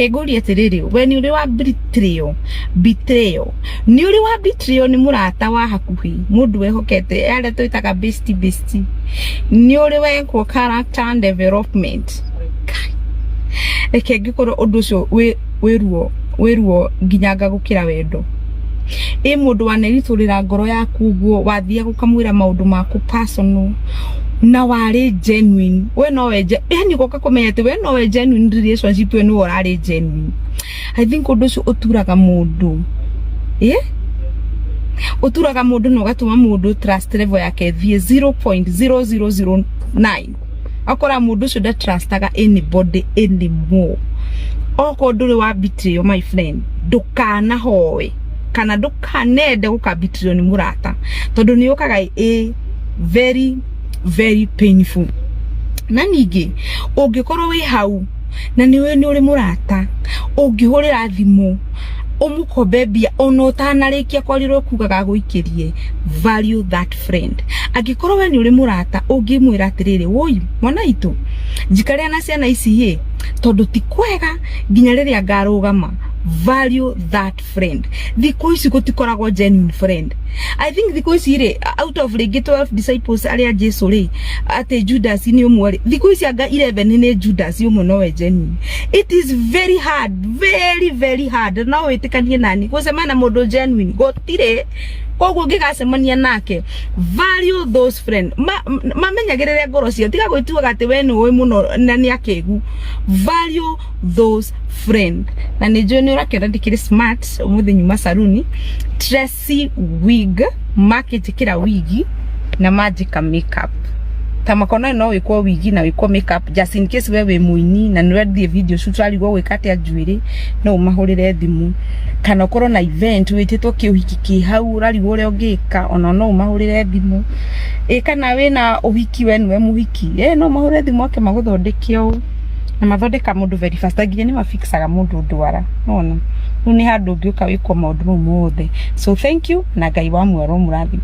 Ngũrie atĩrĩrĩ, we nĩ ũrĩ wa betrayal? Betrayal, nĩ ũrĩ wa betrayal nĩ mũrata wa hakuhĩ, mũndũ wehokete, arĩa twĩtaga bestie? Bestie, nĩ ũrĩ wekwo character development? Reke ngĩkorwo ũndũ ũcio wĩ ruo, wĩ ruo nginya gũkĩra wendo. Ĩ mũndũ waneritũrĩra ngoro yaku ũguo, wathiaga ũkamwĩra maũndũ maku personal na warĩ genuine, we nowe, yani ũgoka kũmenya atĩ we nowe genuine relationship ĩyo, nĩwe ũrarĩ genuine. I think ũndũ ũcio ũturaga mũndũ, ĩ ũturaga mũndũ na ũgatũma mũndũ trust level yake ĩthiĩ 0.0009. Akora mũndũ ũcio ndatrustaga anybody anymore. Okorwo ndũrĩ wa betrayal, my friend, ndũkanahoe kana ndũkanende gũka betrayal nĩ mũrata, tondũ nĩ ũkaga ĩ very very painful. Na ningĩ ũngĩkorwo wĩ hau na nĩ nĩ ũrĩ mũrata ũngĩhũrĩra thimũ ũmũkombe mbia ona ũtanarĩkia kwaria kugaga agũikĩrie, value that friend. Angĩkorwo we nĩ ũrĩ mũrata ũngĩmwĩra atĩrĩrĩ, "Woi mwana witũ, njikarĩra na ciana ici ĩ, tondũ ti kwega nginya rĩrĩa ngarũgama," value that friend. Thikũ ici gũtikoragwo genuine friend. I think thikũ ici rĩ, out of rĩngĩ 12 disciples arĩa Jesu rĩ, atĩ Judas nĩ ũmwe rĩ, thikũ ici anga 11 nĩ Judas ũmwe nowe genuine. It is very hard, very very hard. No wĩtĩkanie nani gũcemania na mũndũ genuine gũtirĩ. Koguo ũngĩgacemania nake, value those friend. Mamenyagĩrĩre ngoro ciao. Tiga gwĩtuaga atĩ we nĩ ũĩ mũno na nĩ akĩgu. Value those friend. Na nĩ njũĩ nĩ ũrakĩona ndĩkĩrĩ smart ũmũthĩ, nyuma saruni, Tracy Wig, makĩnjĩkĩra wigi na manjĩka makeup. Ta makona no wikwo wigi na wikwo makeup, just in case we wĩ mũini na nĩ ũrathiĩ video shoot, ũrarigwo gwĩka atĩa njuĩrĩ, no ũmahũrĩre thimũ. Kana ũkorwo na event wĩtĩtwo kĩũhiki kĩ hau, ũrarigwo ũrĩa ũngĩka, ona no ũmahũrĩre thimũ. Ĩ kana wĩna ũhiki, we nĩwe mũhiki, ĩ no ũmahũrĩre thimũ oke magũthondeke ũũ na mathondeka mũndũ very fast. Nginya nĩ mafixaga mũndũ ndwara nona. Rĩu nĩ handũ ũngĩũka wĩkwo maũndũ mau mothe. So thank you, na Ngai wa muoro mũrathime.